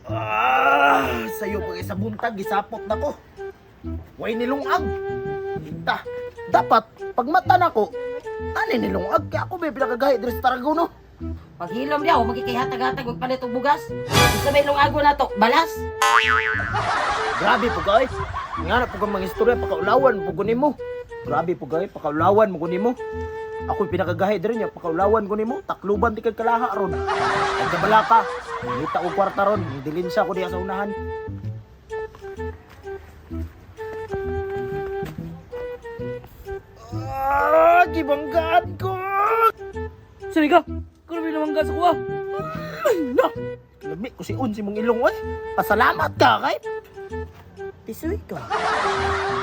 Ah, sayo pag isa buntag gisapot nako. Way nilungag. Ta, dapat pag mata nako, ani nilungag kay ako may pinakagahi diri sa Tarrago no. Paghilom diya, huwag magkikihatag-hatag, huwag palit og bugas. Isa may lungago na to, balas. Grabe po kay. Nga na po kang mga istorya pakaulawan po nimo. Grabe po kay, pakaulawan mo nimo. Ako'y pinakagahi diri niya, pakaulawan ko nimo, takluban di kay kalaha ron. Nagkabala ka. Ngita og kwarta ron, dilin siya ko diya sa unahan. Ah, gibanggaan ko. Sorry ka! Grabe naman ka sa kuha! Na. Lami ko si Un si mong ilong oy. Pasalamat ka kay. Tisoy ka.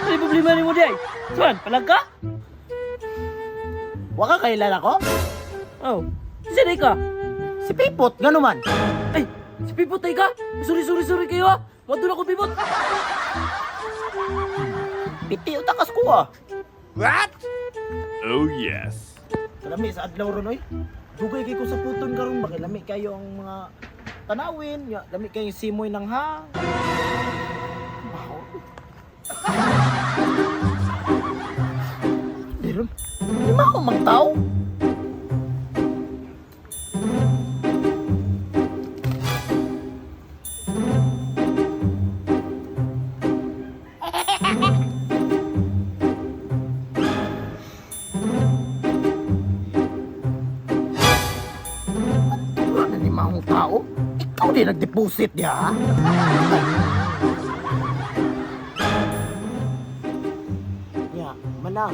Ano problema ni mo di ay? Suan, palag ka? Wa ka kailan ako? Oh, sorry ka! Si Pipot ngano man. Ay, si Pipot ay ka! Sorry, sorry, sorry kayo ah! Wadto na ko Pipot! Piti utakas ko ah. Oh yes. Kalami sa adlaw ron oy. Dugay kay ko sa puton karon ba kay lami kayo ang mga tanawin, ya, lami kayo yung simoy ng ha. Baho. Di ron. Di ma ako mang tao. Tura na ni mahong tao. Ikaw din nag-deposit niya, ha? Ya, mana.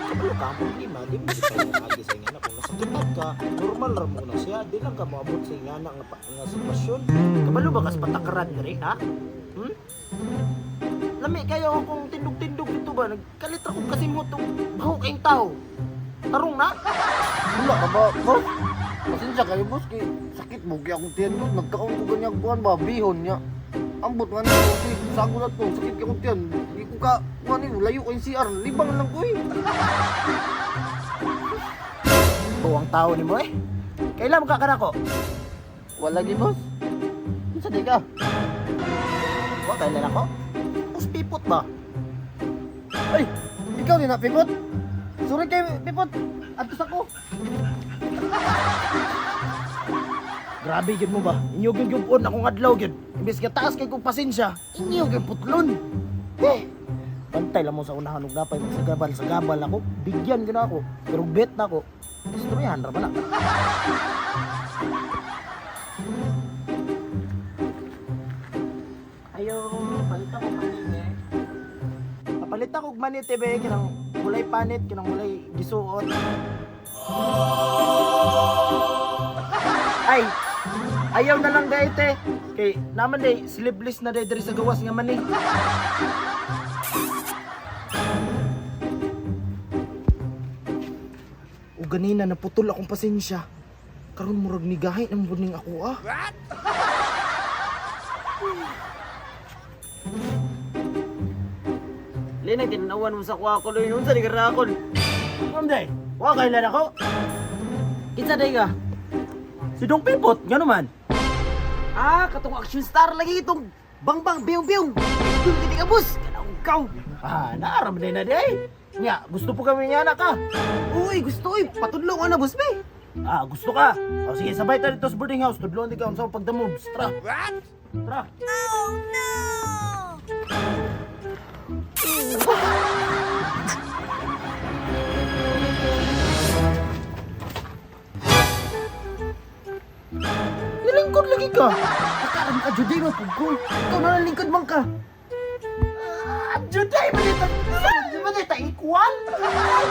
Kabalo ka, ang problema, di mo kita yung agi sa ingana. Kung nasakitan ka, normal ra mo na siya. Di lang ka moabot sa ingana nga, nga sitwasyon. Kabalo ba kas patakaran diri, ha? Hmm? Lami kayo akong tindog-tindog dito ba? Nagkalit ako kasi mo itong baho kayong tao. Tarong na? Wala ka ba, boss? Pasensya kayo, boss. Kay sakit mo, kaya akong tiyan doon. Nagkaon ko ganyang kuhan ba, bihon niya. Ambot nga niya, okay, sago na to. Sakit kaya akong tiyan. Di ko ka, kuhan niyo, layo ko yung CR. Libang lang ko eh. Buwang tao ni mo eh. Kailan mo ka ko? Wala gi, boss. Unsa di ka? Wa kailan ako? Us pipot ba? Ay, ikaw din na, Pipot. Sorry kay Pipot. Atos ako. Grabe gyud mo ba? Inyo gyud gyud akong adlaw gyud. Imbes nga taas kay kong pasensya, inyo gyud putlon. Eh, bantay lang mo sa unahan og napay magsagabal sa gabal ako. Bigyan gyud ako. Pero bet na ako. Istoryahan ra ba na? Ayo, palit ako manit eh. Papalit ako og manit eh, be. Kinang walay panit, kinang walay gisuot. Ay, ayaw na lang dahil te. Kay naman day, sleeveless na day diri sa gawas nga man eh. O ganina naputol akong pasensya. Karon murag nigahi nang buning ako ah. Lenang, tinanawan mo sa kuha ko, Loy. Unsa di ka rakon? Ma'am day, wa kailan ako? Kinsa day ka? Si Dong Pipot, ngano man? Ah, katong action star lagi itong bangbang biyong biyong. Dul gid ka boss. Kanang kaw. Ah, naaram din na day. Nya, gusto po kami niya anak ah. Uy, gusto uy, patudlo ko na boss be. Ah, gusto ka? O sige, sabay tayo dito sa boarding house. Tudloan di ka unsa pagda moves. Tara. What? Tara. Oh no! Nilingkod lagi ka. Kakaram ka, Juday, mapugol. Ikaw na lingkod man ka. Ah, Juday, manita. Manita equal. Ay,